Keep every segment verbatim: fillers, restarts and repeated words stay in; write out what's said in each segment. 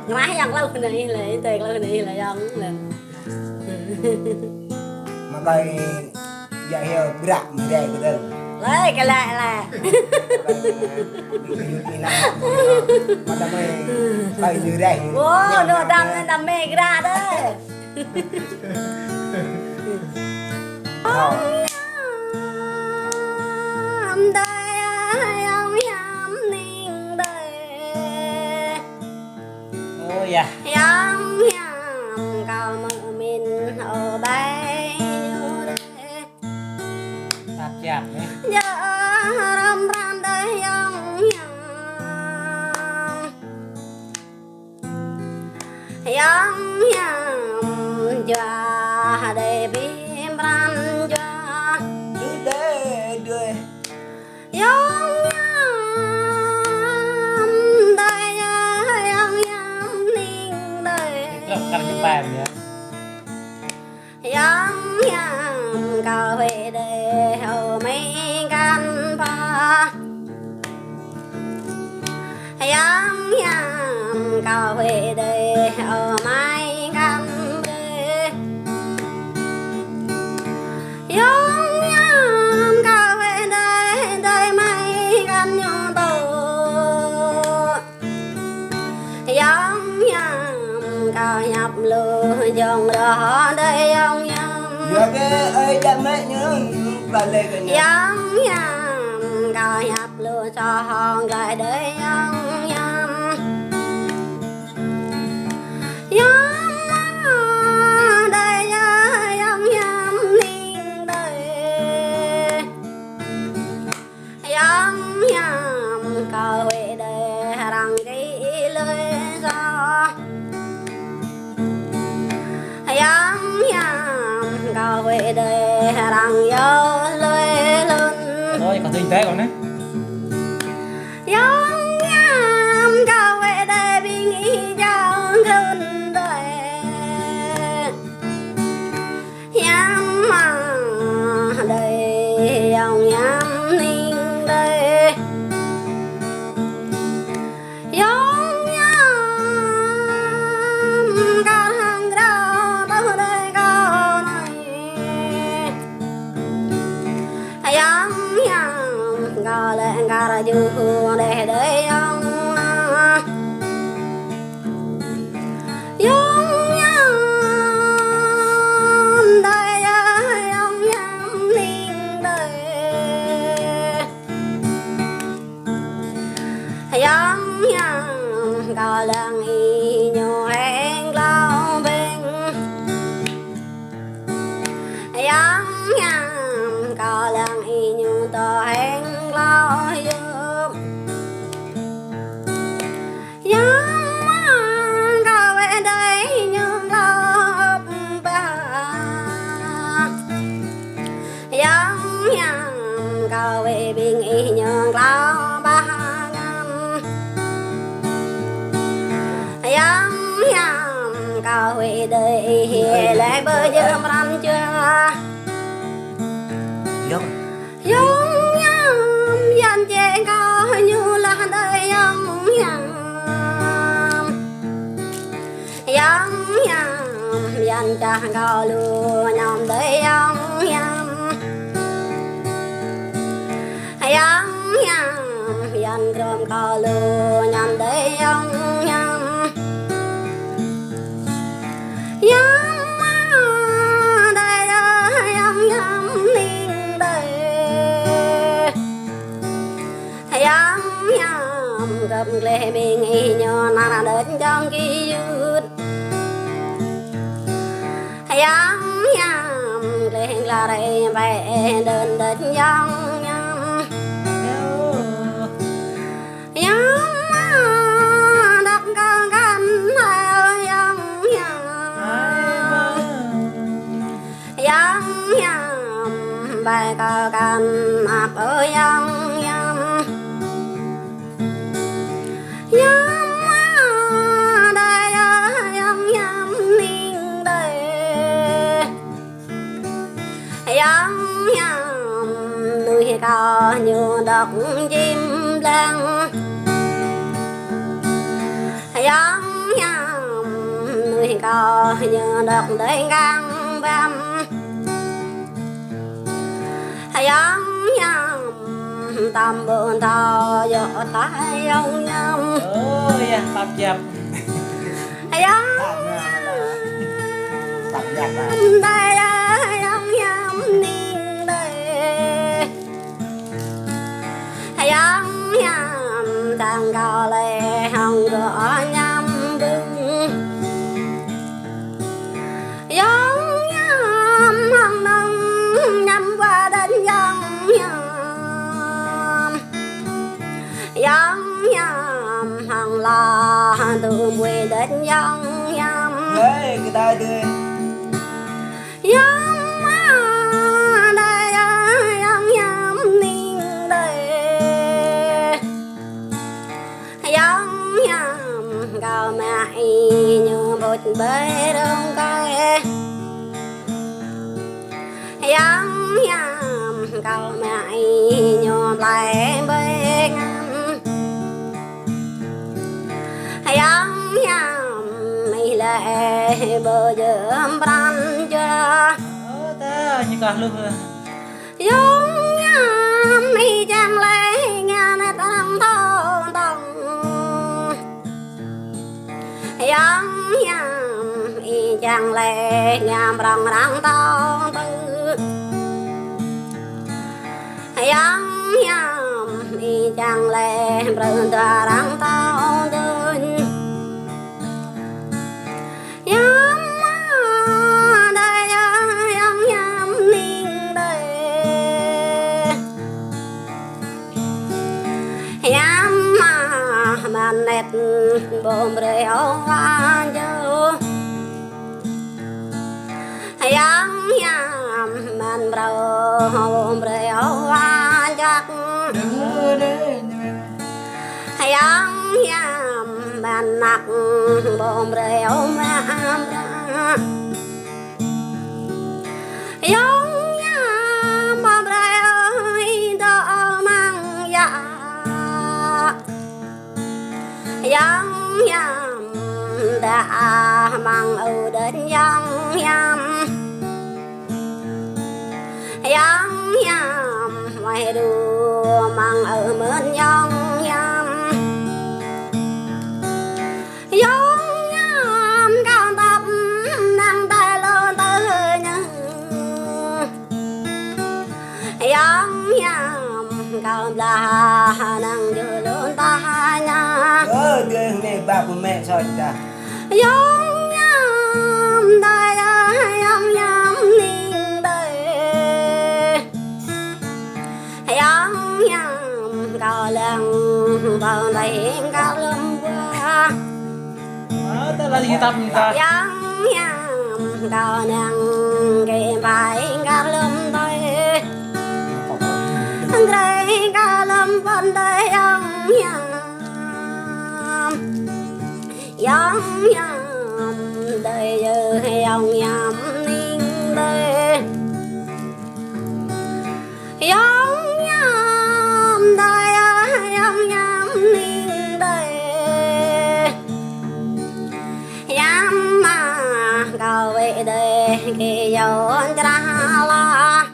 Ngrah yang klâo anai lĕ, tơi klâo anai lĕ yang lĕ. Mă kơi djă hyu gră mơ̆ rai kơ tơl. Lĕ, kơ lĕ, lĕ. Mă kơi djă hyu gră. Wơ, nô đam, đam mê gră đơi. Ơ. Yăm đơi, yăm yăm ning đơi. Ơ, yă. Yăm yăm kâo mơ̆ min ơ đơi, yơ đơi. Tap chap, eh. Yơ răm ran đơi yăm yăm. Yăm yăm jua đơi bim ran jua. Đơi đơi. Yăm yăm đơi yă, yăm yăm ning đơi. Lăp kar jơpang yă. Yăm yăm kâo huĭ đơi hơ mơi kăn pha. Yăm yăm kâo huĭ đơi hơ mơi kăn brơi. Yăm yăm kâo huĭ đơi, đơi mơi kăn ñu tô. Yăm yăm kâo hiăp lu jong rơh đơi yăm yăm. Yua kơ ơi djă mĕ ñu, ba lê kơ ñu. Yăm yăm kâo hiăp lu sŏ hong glai đơi yăm yăm. Yăm mă đơi yă yăm yăm ning đơi. Yăm yăm kâo huĭ đơi răng kĭ lơi sŏ. Yăm yăm kâo huĭ đơi răng yơ lơi lun. Ôi, có tình thế còn đấy. Yăm yăm kâo huĭ đơi ƀing ih jao khun đơi. Yăm mă đơi yong yăm ning đơi. Yong yăm kar hăng grao tơ đơi kâo anai. Yăm yăm kâo lĕ kar juh đeh đơi yong. Yong yăm đơi yă, yong yăm ning đơi. Yong yăm kâo lăng ih ñu heng glao beng. Yăm yăm kâo lăng ih ñu tô heng glao yơm. Yăm mă kâo huĭ đơi ñu glao ƀah. Yăm yăm kâo huĭ ƀing ih ñu glao ƀah ngăn. Yăm yăm kâo huĭ đơi ih lĕ ƀơi jơm ran jua. Yong. Yong yăm, yan jĕ kâo ñu lah đơi yong yăm. Yong yăm, yan čah kâo lu ñăm đơi yong yăm. Yong yăm, yan drôm kâo lu ñăm đơi yong yăm. Yăm mă đơi yă, yăm yăm ning đơi. Yăm yăm gơ̆p gleh ƀing ih ñu nar đơč jong ki yut. Yăm yăm gleh glar ih ƀai ih đơč đơč yong yăm. Yăm mă đăk kơ găn hơ yong yăm. Yăm yăm ƀai kơ găn ăp ơ yong yăm. Yăm mă đơi yă, yong yăm ning đơi. Yăm yăm nuih kâo ñu dŏk jim blang. Ñu đŏk đơi ngang băm. Ayŏng hiam, tam ƀu thâo yŏ tah ayŏng hiam. Ơ, yah, tap jăp. Ayŏng hiam, tap jăp, ah. Đơi ayŏng hiam ning đơi. Ayŏng hiam, tang kâo lĕ hŏng gơ̆ ñăm bưng. Ayŏng hiam, hŏng nong ñăm wa đĕn ayŏng hiam. Ayŏng hiam, hŏng la tŭ ƀuih đĕn ayŏng hiam. Ê, kơ ta dơi. Ayŏng mă đơi, ayŏng hiam ning đơi. Ayŏng hiam, kâo mă ih ñu bôč ƀơi rơ̆ng kơi. Ayŏng hiam, kâo mă ih ñu plơi ƀơi ngăn. Ayŏng hiam, ih lĕ ƀu djơ̆ pran jua. Ơ, ta, ñu kah luh. Ayŏng hiam, ih čang lĕ ngă nĕt arăng tong tong. Ayŏng hiam, ih čang lĕ ngă prong arăng tong tong. Ayŏng hiam, ih čang lĕ prơ̆ng tơ arăng tong tong. Ayŏng mă đơi, ayŏng hiam ning đơi. Ayŏng mă mă nĕt ƀu brơi ôh wa jơ̆. Ayŏng hiam, mă brơi ƀu brơi ôh wa jăk. Ayŏng hiam, mă năk ƀu brơi ôh wa amra. Ayŏng hiam, ƀu brơi ôh ih dŏ amăng yă. Ayŏng hiam, đa amăng ư đĕn ayŏng hiam. Ayŏng hiam, wai đu amăng ư mơ̆n ayŏng hiam. Ayŏng hiam, kâo tŏp năng tơi lŏn tơi ñu. Ayŏng hiam, kâo blah năng jơ̆ lŏn tah ñu. Ơ, dơi mĕ ƀă pơmĕ soi ta. Ayŏng hiam, đơi, ayŏng hiam ning đơi. Ayŏng hiam, kâo lăng ƀơ̆ng đơi hing kar lơ̆m ƀuah. Ơ, ta lăng hing tap hing ta. Ayŏng hiam, kâo năng kơ pai hing kar lơ̆m tơi. Hăng krơi hing kar lơ̆m pơ̆n đơi ayŏng hiam. Ayŏng hiam, đơi yơ ayŏng hiam ning đơi. Ayŏng hiam đơi, ayŏng hiam ning đơi. Hiam mă kâo wĕ đơi kơ yŏn črah lah.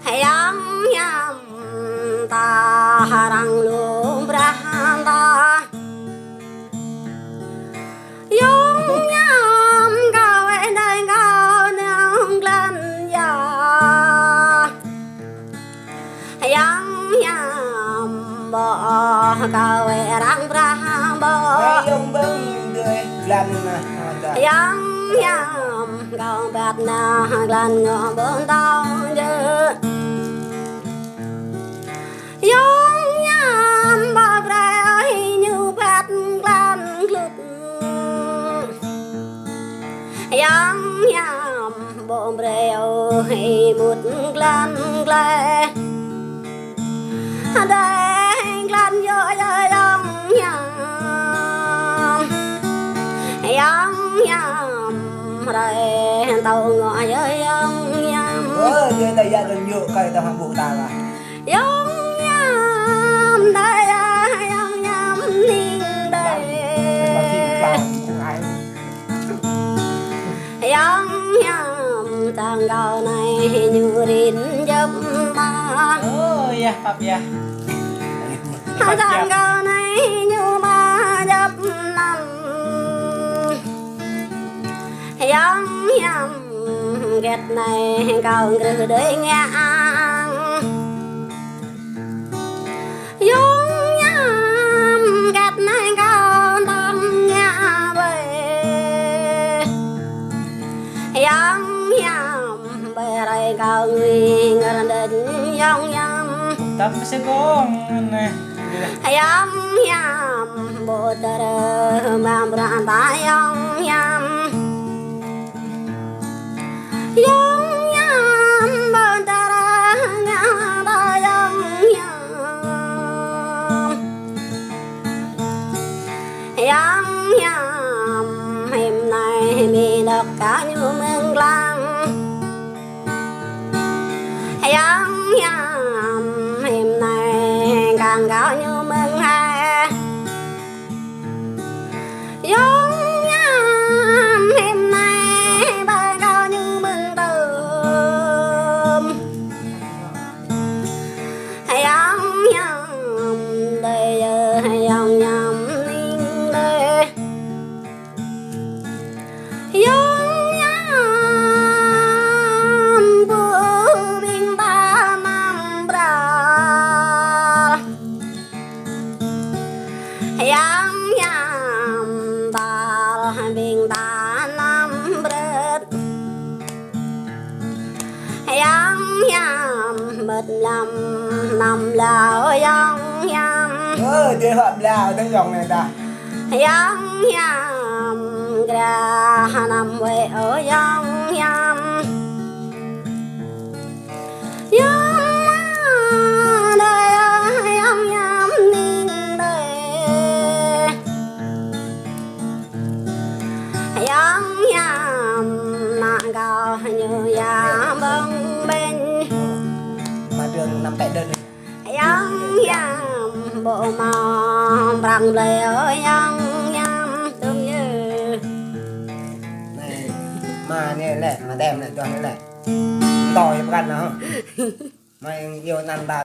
Ayŏng hiam, ta arăng lu brah ta. Ayŏng hiam, kâo wĕ đơi kâo năng glăn yă. Ayŏng hiam, ƀô̆ kâo wĕ arăng brah ƀô̆. Ayŏng ƀơ̆ng đơi glăn nah, ta. Ayŏng hiam, kâo ƀăt nah glăn ngŏ ƀơ̆n tong jơ̆. Ayŏng hiam, ƀu brơi ôh ñu ƀăt glăn glŭt. Ayŏng hiam, ƀu brơi ôh mŭt glăn glai. Đơi glăn yơh ayŏng hiam. Ayŏng hiam, hrơi tâo ngŏ ayŏng hiam. Ơ, đơi ta yă đơi yơh kơi ta hăng ƀu ta lah. Ayŏng hiam, đơi ayŏng hiam ning đơi. Kâo anai ñu rin djŏp mă. Ơ, yah, pap yah. Hơjăn kâo anai ñu mă djŏp năm. Yŏng hiam hơget anai kâo grưh đơi ngă ang. Yŏng hiam hơget anai kâo tăm ngă ƀơi. Yŏng hiam ƀơi hrơi kâo ngui ngơr đĕč yŏng hiam. Tăm pơsek gong anai. Yŏng hiam ƀu tơrơ mă bruă ta yŏng hiam. Yŏng hiam ƀu tơrơ ngă ta yŏng hiam. Yŏng hiam him anai mi dŏ kơ ñu mơ̆ng lăng. Yŏng hiam him anai kang kâo ñu mơ̆ng hai. Yŏng hiam him anai ƀơi kâo ñu mơ̆ng tơm. Yŏng hiam đơi yơ, yŏng hiam ning đơi. Yŏng hiam pơƀing ta năm bral. Yŏng hiam tal ƀing ta năm brơ̆t. Yŏng hiam bơ̆t mlam năm blâo yŏng hiam. Ơ, dê hŏ blâo tơ̆ng yŏng anai ta. Yŏng hiam grah năm wĕ ơ yŏng hiam. Yŏng hiam đơi, yŏng hiam ning đơi. Yŏng hiam mă kâo ñu ya bơ̆ng ƀĕnh. Mă đường năm pĕ đơn. Yŏng hiam ƀu mă prăng blơi ơ yŏng hiam tơm yơ. Anai, mă anai lĕ, mă tem lĕ, tuan anai lĕ. Tơ̆ yơh pơkăn nao. Mă yơh anăn ta.